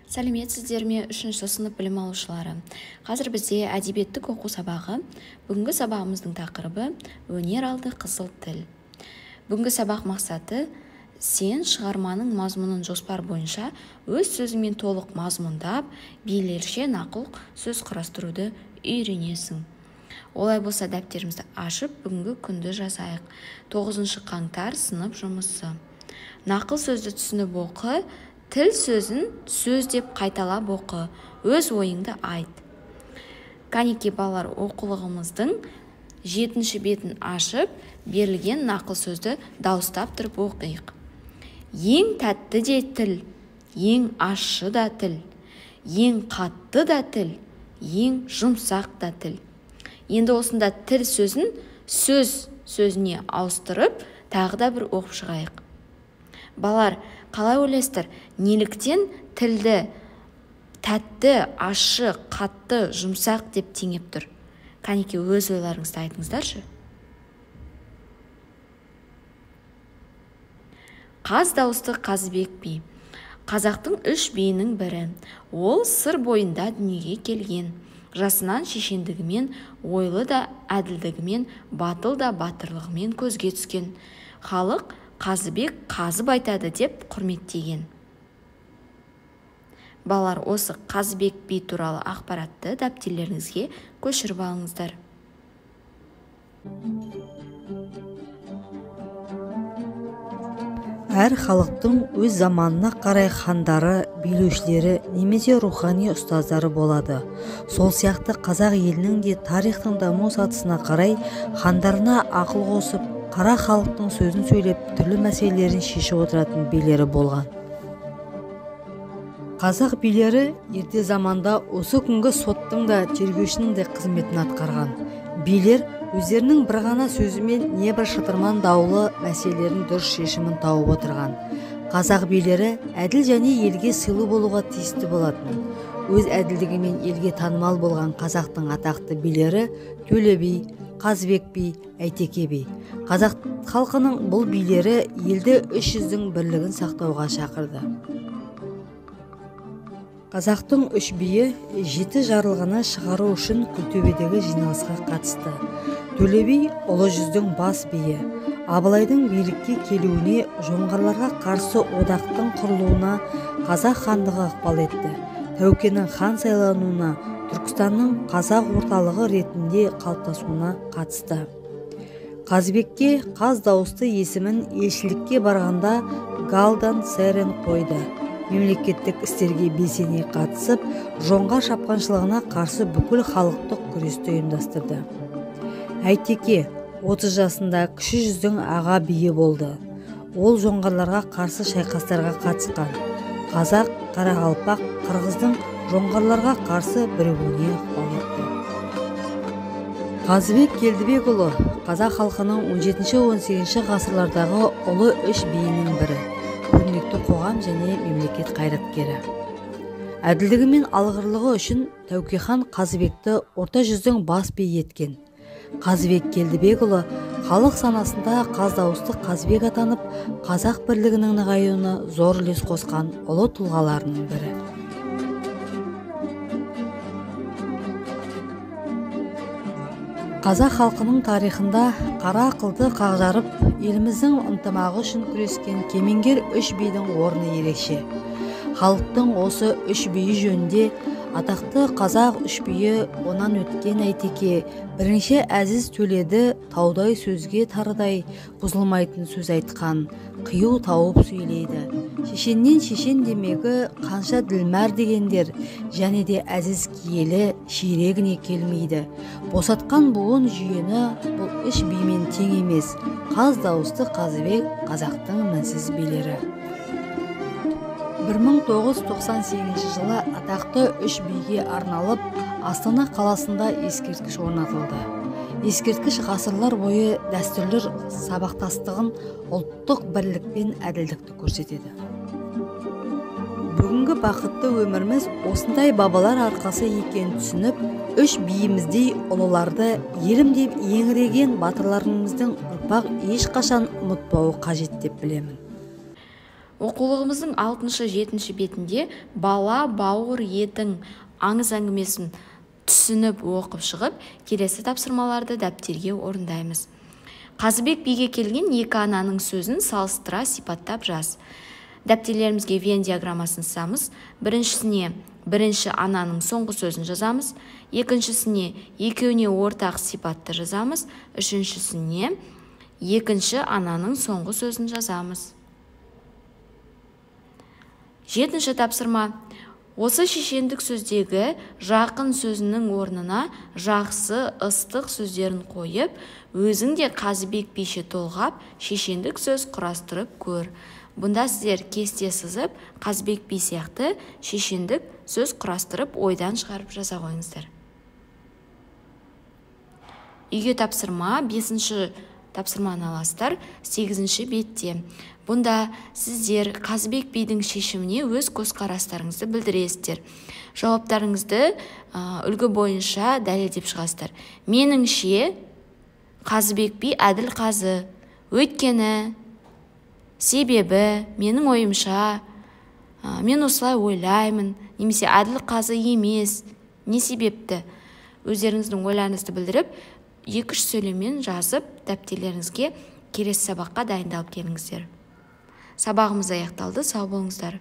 Сәлеметсіздер ме, 3-ші сынып білім алушылары. Қазір бізде әдебиеттік оқу сабағы. Бүгінгі сабағымыздың тақырыбы өнер алды қызыл тіл. Бүгінгі сабақ мақсаты сен шығарманың мазмұнын жоспар бойынша өз сөзіңмен толық мазмұндап, билерше нақыл сөз құрастыруды үйренесің. Олай болса дәптерімізді ашып, бүгінгі күнді жазайық. 9 қаңтар сынып жұмысы. Нақыл сөзді түсініп оқы, тіл сөзін сөз деп қайталап оқы, өз ойыңды айт. Кәнекей балалар, оқулығымыздың 7-ші бетін ашып, берілген нақыл сөзді дауыстап тұрып оқиық. Ең тәтті де тіл, ең ащы да тіл, ең қатты да тіл, ең жұмсақ та тіл. Енді осында тіл сөзін сөз сөзіне ауыстырып, тағы да бір оқып шығайық. Балалар, қалай ойлайсыздар, неліктен тілді тәтті, ащы, қатты, жұмсақ деп теңеп тұр? Кәнекей, өз ойларыңызды айтыңыздаршы. Қаз дауысты Қазыбек би. Қазақтың үш биінің бірі. Ол Сыр бойында дүниеге келген. Жасынан шешендігімен, ойлы да әділдігімен, батыл да батырлығымен көзге түскен. Халық Қазыбек қазып айтады деп құрметтеген. Балалар, осы Қазыбек би туралы ақпаратты дәптерлеріңізге көшіріп алыңыздар. Әр халықтың өз заманына қарай хандары, билеушілері немесе рухани ұстаздары болады. Сол сияқты қазақ елінің де тарихтың даму сатысына қарай хандарына ақыл қосып, қара халықтың сөзін сөйлеп, түрлі мәселелерін шешіп отыратын билері болған. Қазақ билері ерте заманда осы күнгі соттың да, тергеушінің де қызметін атқарған. Билер өздерінің бір ғана сөзімен небір шытырман даулы мәселелерін дұрыс шешімін тауып отырған. Қазақ билері әділ және елге сыйлы болуға тиісті болатын. Өз әділдігімен елге танымал болған қазақтың атақты билері Төле би, Қазыбек би, Әйтеке би. Қазақ халқының бұл билері елді үш жүздің бірлігін сақтауға шақырды. Қазақтың үш биі жеті жарлығына шығару үшін Күлтөбедегі жиналысқа қатысты. Төле би ұлы жүздің бас биі. Абылайдың билікке келуіне, жоңғарларға қарсы одақтың құрылуына қазақ хандығы ықпал етті. Тәукенің хан сайлануына, Түркістанның қазақ орталығы ретінде қалыптасуына қатысты. Қазыбекке қаз дауысты есімін елшілікке барғанда Галдан Церен қойды. Мемлекеттік істерге белсене қатысып, жоңғар шапқыншылығына қарсы бүкіл халықтық күресті ұйымдастырды. Әйтеке 30 жасында кіші жүздің аға биі болды. Ол жоңғарларға қарсы шайқастарға қатысқан. Қазақ, қарақалпақ, қырғыздың жоңғарларға қарсы бірігуіне ықпал етті. Қазыбек Келдібекұлы қазақ халқының 17-18 ғасырлардағы ұлы үш биінің бірі. Көрнекті қоғам және мемлекет қайраткері. Әділдігі мен алғырлығы үшін Тәуке хан Қазыбекті Орта жүздің бас биі еткен. Қазыбек Келдібекұлы халық санасында қаз дауысты Қазыбек атанып, қазақ бірлігінің нығаюына зор үлес қосқан ұлы тұлғаларының бірі. Қазақ халқының тарихында қара қылды қақ жарып, еліміздің ынтымағы үшін күрескен кемеңгер үш бидің орны ерекше. Халықтың осы үш биі жөнінде атақты қазақ үш биі онан өткен Әйтеке, бірінші Әзіз Төледі таудай сөзге тарыдай бұзылмайтын сөз айтқан, қию тауып сөйлейді. Шешеннен шешен демегі қанша ділмәр дегендер, және де Әзіз киелі ширегіне келмейді. Босатқан буын жүйені бұл үш бимен тең емес. Қаз дауысты Қазыбек қазақтың мінсіз билері. 1998 жылы атақты үш биге арналып Астана қаласында ескерткіш орнатылды. Ескерткіш ғасырлар бойы дәстүрлер сабақтастығын, ұлттық бірлік пен әділдікті көрсетеді. Бүгінгі бақытты өміріміз осындай бабалар арқасы екенін түсініп, үш биіміздей ұлыларды елім деп еңіреген батырларымыздың ұрпақ ешқашан ұмытпауы қажет деп білемін. Оқулығымыздың 6-7 бетінде бала бауыр етің аңыз әңгімесін түсініп оқып шығып, келесі тапсырмаларды дәптерге орындаймыз. Қазыбек биге келген екі ананың сөзін салыстыра сипаттап жаз. Дәптерлерімізге Венн диаграммасын сызамыз. Біріншісіне бірінші ананың соңғы сөзін жазамыз, екіншісіне екеуіне ортақ сипатты жазамыз, үшіншісіне екінші ананың соңғы сөзін жазамыз. 7-ші тапсырма. Осы шешендік сөздегі жақын сөзінің орнына жақсы, ыстық сөздерін қойып, өзің де Қазыбек бише толғап, шешендік сөз құрастырып көр. Бұнда сіздер кесте сызып, Қазыбек би сияқты шешендік сөз құрастырып, ойдан шығарып жаза қойыңыздар. Үйге тапсырма, 5-ші тапсырманы аласыздар, 8-ші бетте. Бұнда сіздер Қазыбек бидің шешіміне өз көзқарастарыңызды білдіресіздер. Жауаптарыңызды үлгі бойынша дәлелдеп шығасыздар. Меніңше, Қазыбек би әділ қазы. Өйткені, себебі, менің ойымша, мен осылай ойлаймын, немесе әділ қазы емес, не себепті? Өздеріңіздің ойларыңызды білдіріп, 2-3 сөйлеммен жазып, дәптерлеріңізге келесі сабаққа дайындалып келіңіздер. Сабағымыз аяқталды. Сау болыңыздар.